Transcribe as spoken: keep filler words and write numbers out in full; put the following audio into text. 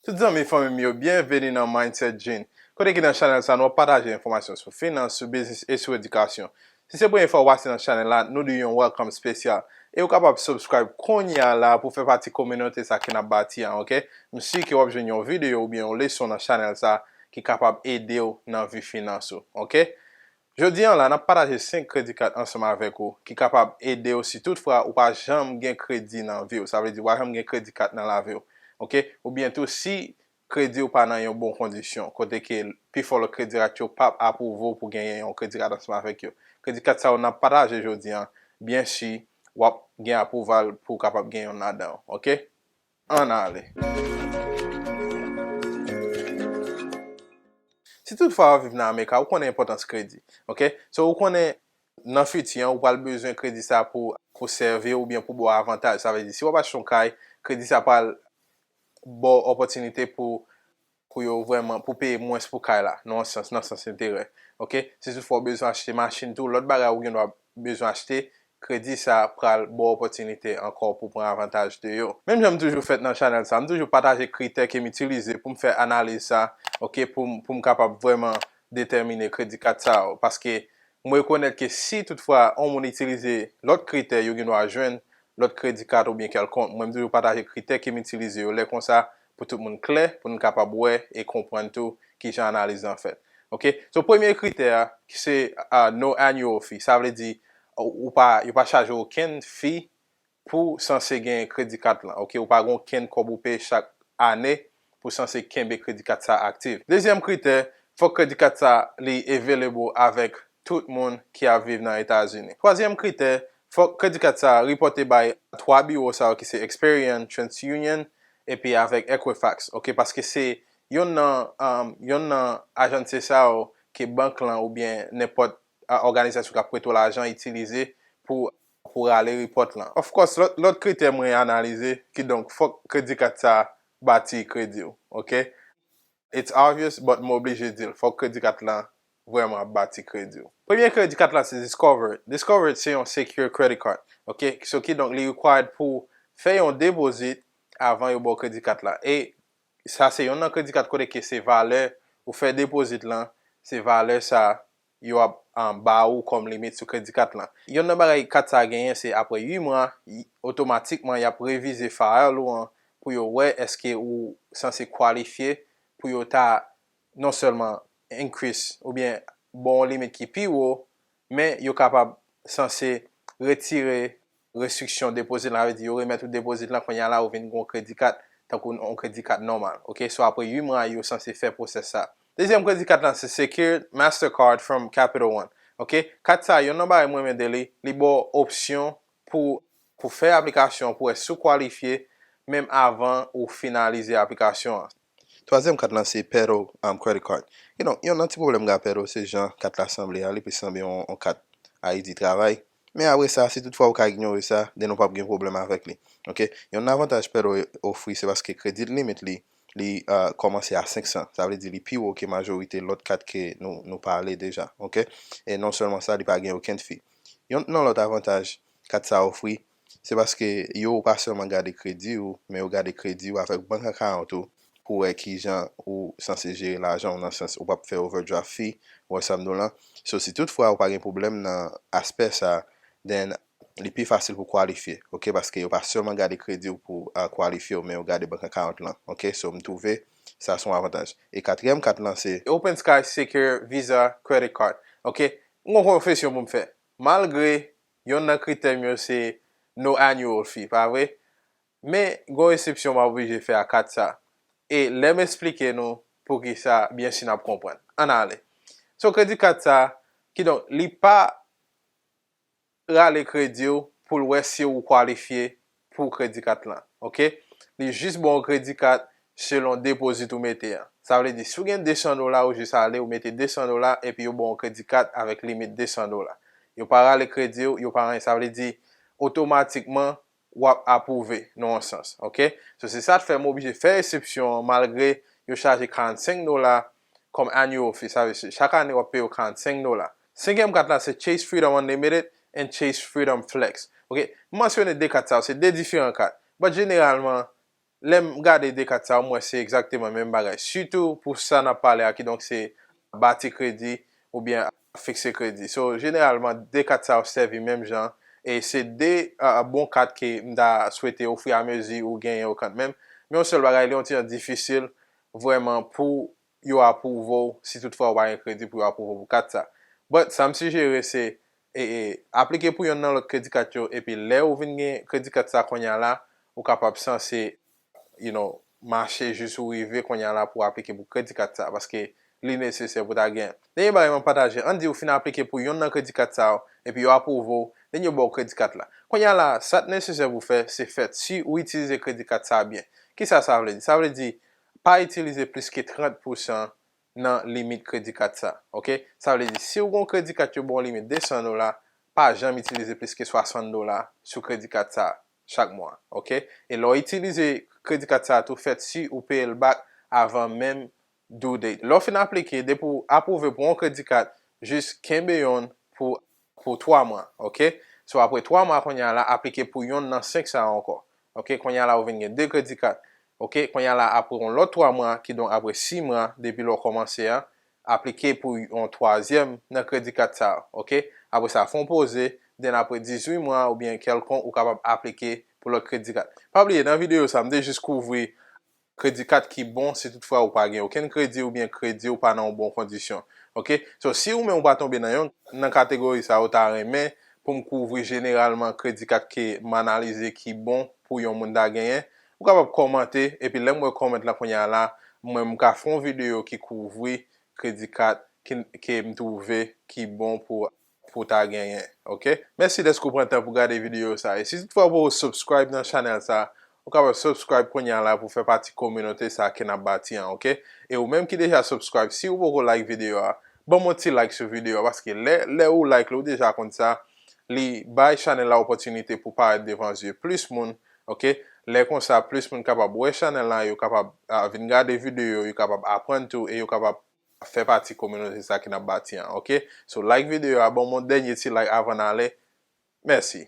Tout zanmi fanmi m yo, byenveni nan Mindset Gene. Kote ki nan chanèl sa, nou ap pataje enfòmasyon sou finans, sou biznis e sou edikasyon. Si se premye fwa w pase nan chanèl la, nou di yon welcome spesyal. E ou kapab subscribe kounye a la pou fè pati kominote sa ke n ap bati a, oke? M si ke w ap jwenn yon videyo oubyen yon leson nan chanèl sa ki kapab ede w nan vi finans ou, oke? Jodi a la, n ap pataje senk kredi kat ansanm avèk ou ki kapab ede w si toutfwa ou pa janm gen kredi nan vi w. Sa vle di ou pa janm gen kredi kat nan lavi w. Oke? Oubyen tou si kredi w pa nan yon bon kondisyon, kote ke pifò lòt kredi kat yo p ap apwouve w pou genyen yon kredi kat ansanm avèk yo. Kredi kat sa yo n ap pataje jodi a, byen si w ap gen apwouval pou w kapab gen youn ladan yo. Oke? Ann ale. Si toutfwa w ap viv nan Amerika, ou konnen enpòtans kredi. Oke? So, ou konnen nan fiti an, ou pral bezwen kredi sa pou, pou sèvi w oubyen pou ba w avantaj. Sa vle di, si w ap achte yon kay, kredi sa pral ba w opòtinite pou, pou yo vrèman, pou peye mwens pou kay la, nan yon sans, nan sans enterè. Oke? Si toutfwa w bezwen achte machin tou, lòt bagay ou gen dwa bezwen achte, kredi sa pral ba w opòtinite ankò pou pran avantaj de yo. Menm jan m toujou fè nan chanèl sa, m toujou pataje kritè ke m itilize pou m fè analiz sa, oke, pou m, pou m kapab vrèman detèmine kredi kat sa yo. Paske m rekonèt ke si toutfwa yon moun itilize lòt kritè, yo gen dwa jwenn lòt kredi kat oubyen kèlkonk. Mwen, m toujou pataje kritè ke m itilize yo. Lè konsa, pou tout moun klè, pou nou kapab wè e konprann tou kijan analiz lan fèt. Oke? So, premye kritè a, se, ah, no annual fee. Sa vle di, ou, ou pa, yo pa chaje w okenn fee pou sanse gen kredi kat lan. Oke? Ou pa gen okenn kòb ou peye chak ane pou sanse kenbe kredi kat sa aktif. Dezyèm kritè, fòk kredi kat sa li available avèk tout moun ki ap viv nan Etazini. Twazyèm kritè, fòk kredi kat sa reported by twa biwo sa yo ki se Experian, TransUnion, epi avèk Equifax, oke, paske se yonn nan, um, yonn nan ajansi sa yo ke bank lan oubyen nenpòt, a, òganizasyon k ap prete w lajan itilize pou, pou rale repòt lan. Of course, lòt, lòt kritè mwen analize, kidonk fòk kredi kat sa bati kredi w, oke? It's obvious, but m oblije di l, fòk kredi kat lan vrèman ap bati kredi w. Premye kredi kat la se Discover It. Discover It se yon secure credit card. Oke? So, kidonk, li required pou fè yon deposit avan yo ba w kredi kat la. E sa se yonn nan kredi kat kote ke se valè ou fè deposit lan, se valè sa yo ap, ah, ba ou kòm limit sou kredi kat lan. Yonn nan bagay kat sa genyen se apre uit mwa, y-, otomatikman y ap revize file ou an pou yo wè èske ou sanse kwalifye pou yo ta non sèlman increase oubyen ba w yon limit ki pi wo, men yo kapab sanse retire restriksyon depozit lan, sa vle di yo remèt ou depozit lan, kounye a la ou vin gen yon kredi kat, tankou yon kredi kat nòmal. Oke? So apre uit mwa, yo sanse fè pwosès sa. Dezyèm kredi kat lan se Secured Mastercard from Capital One. Oke? Kat sa, yonn nan bagay mwen renmen de li, li ba w opsyon pou, pou fè aplikasyon, pou wè si w kwalifye, menm avan ou finalize aplikasyon an. Twazyèm kat lan se Pedal, um, Credit Card. Kidonk, yonn nan ti pwoblèm m gen ak Pedal, se jan kat la sanble a, li plis sanble yon, yon kat I D travay. Men apre sa, si toutfwa ou ka inyore sa, then ou p ap gen pwoblèm avèk li. Oke? Yonn nan avantaj Pedal ofri, se paske credit limit li, li, uh, kòmanse a senk san. Sa vle di li pi wo ke majorite lòt kat ke nou, nou pale deja. Oke? E non sèlman sa, li pa gen okenn fee. Yonn nan lòt avantaj kat sa ofri, se paske yo pa sèlman gade kredi w, men yo gade kredi w avèk bank account ou pou wè kijan ou sanse jere lajan w nan sans ou p ap fè overdraft fee, ou wè sa m di w lan. So, si toutfwa ou pa gen pwoblèm nan aspè sa, then li pi fasil pou kwalifye, oke? Paske yo pa sèlman gade kredi w pou, ah, kwalifye w, men yo gade bank account lan, oke? So, m twouve sa se yon avantaj. E katriyèm kat lan se Open Sky Secure Visa Credit Card, oke? M gon konfesyon pou m fè. Malgre yonn nan kritè m yo se no annual fee, pa vre? Men, gon eksepsyon m ap oblije fè a kat sa. E lè m esplike nou poukisa, byen si n ap konprann. Ann ale. So, kredi kat sa, kidonk, li pa rale kredi w pou l wè si ou kwalifye pou kredi kat lan. Oke? Li jis ba w kredi kat selon depozit ou mete an. Sa vle di, si w gen de san dola, ou jis ale, ou mete de san dola, epi yo ba w kredi kat avèk limit de san dola. Yo pa rale kredi w, yo pa anyen. Sa vle di, otomatikman, w ap apwouve nan yon sans, oke? So, se sa k fè m oblije fè eksepsyon an, malgre yo chaje karannsenk dola kòm annual fee, sa vle di, chak ane w ap peye yo karannsenk dola. Senkyèm kat la, se Chase Freedom Unlimited and Chase Freedom Flex, oke? M mansyone de kat sa yo, se de diferan kat. But jeneralman, lè m gade de kat sa yo, m wè se egzakteman menm bagay. Sitou pou sa n ap pale a, kidonk se bati kredi oubyen fikse kredi. So, jeneralman, de kat sa yo sèvi menm jan, e se de, uh, bon kat ke m ta swete ofri a mezi ou genyen yo kanmenm. Men yon sèl bagay, li yon ti jan difisil vrèman pou yo apwouve w, si toutfwa ou pa gen kredi pou yo apwouve w pou kat sa. But, sa m sijere se, e, e, aplike pou yonn nan lòt kredi kat yo, epi lè ou vin gen kredi kat sa kounye a la, ou kapab sanse, you know, mache jis ou rive kounye a la pou aplike pou kredi kat sa, paske li nesesè pou ta gen. Dènye bagay m ap pataje, ann di ou fin aplike pou yonn nan kredi kat sa yo, epi yo apwouve w, then yo ba w kredi kat la. Kounye a la, sa k nesesè pou fè, se fè si ou itilize kredi kat sa byen. Kisa sa vle di? Sa vle di, pa itilize plis ke trant pousan nan limit kredi kat sa, oke? Sa vle di, si ou gen yon kredi kat yo ba w limit de san dola, pa janm itilize plis ke swasant dola sou kredi kat sa chak mwa, oke? E lè w itilize kredi kat sa tou, fè si ou peye l back avan menm due date. Lè w fin aplike, depi w apwouve pou yon kredi kat, jis kenbe yonn pou, pou twa mwa, oke? So, apre twa mwa kounye a la, aplike pou yonn nan senk sa yo ankò. Oke, kounye a la, ou vin gen de kredi kat. Oke, kounye a la, apre yon lòt twa mwa, kidonk apre sis mwa, depi lè w kòmanse a, aplike pou yon twazyèm nan kredi kat sa yo, oke? Apre sa, fè yon poze, then apre dizuit mwa oubyen kèlkonk, ou kapab aplike pou lòt kredi kat. Pa bliye, nan videyo sa, m te jis kouvri kredi kat ki bon si toutfwa ou pa gen okenn kredi oubyen kredi ou pa nan yon bon kondisyon, oke? So, si ou menm ou pa tonbe nan yon nan kategori sa yo, ou ta renmen pou m kouvri jeneralman kredi kat ke m analize ki bon pou yon moun ta genyen, ou kapab kòmante, epi lè m wè kòmant la kounye a la, mwen m ka fè yon videyo ki kouvri kredi kat ki, ke m twouve ki bon pou, pou ta genyen, oke? Mèsi dèske w pran tan pou gade videyo sa. E si toutfwa ou poko subscribe nan chanèl sa, ou kapab subscribe kounye a la pou fè pati kominote sa ke n ap bati an, oke? E ou menm ki deja subscribe, si ou poko like videyo a, ban m yon ti like sou videyo a, paske lè, lè ou like li, ou deja konn sa, li bay chanèl la opòtinite pou parèt devan zye plis moun, oke? Lè konsa, plis moun kapab wè chanèl la, yo kapab, ah, vin gade videyo, yo kapab aprann tou, e yo kapab fè pati kominote sa ke n ap bati an, oke? So, like videyo a, ban m yon dènye ti like avan n ale. Mèsi.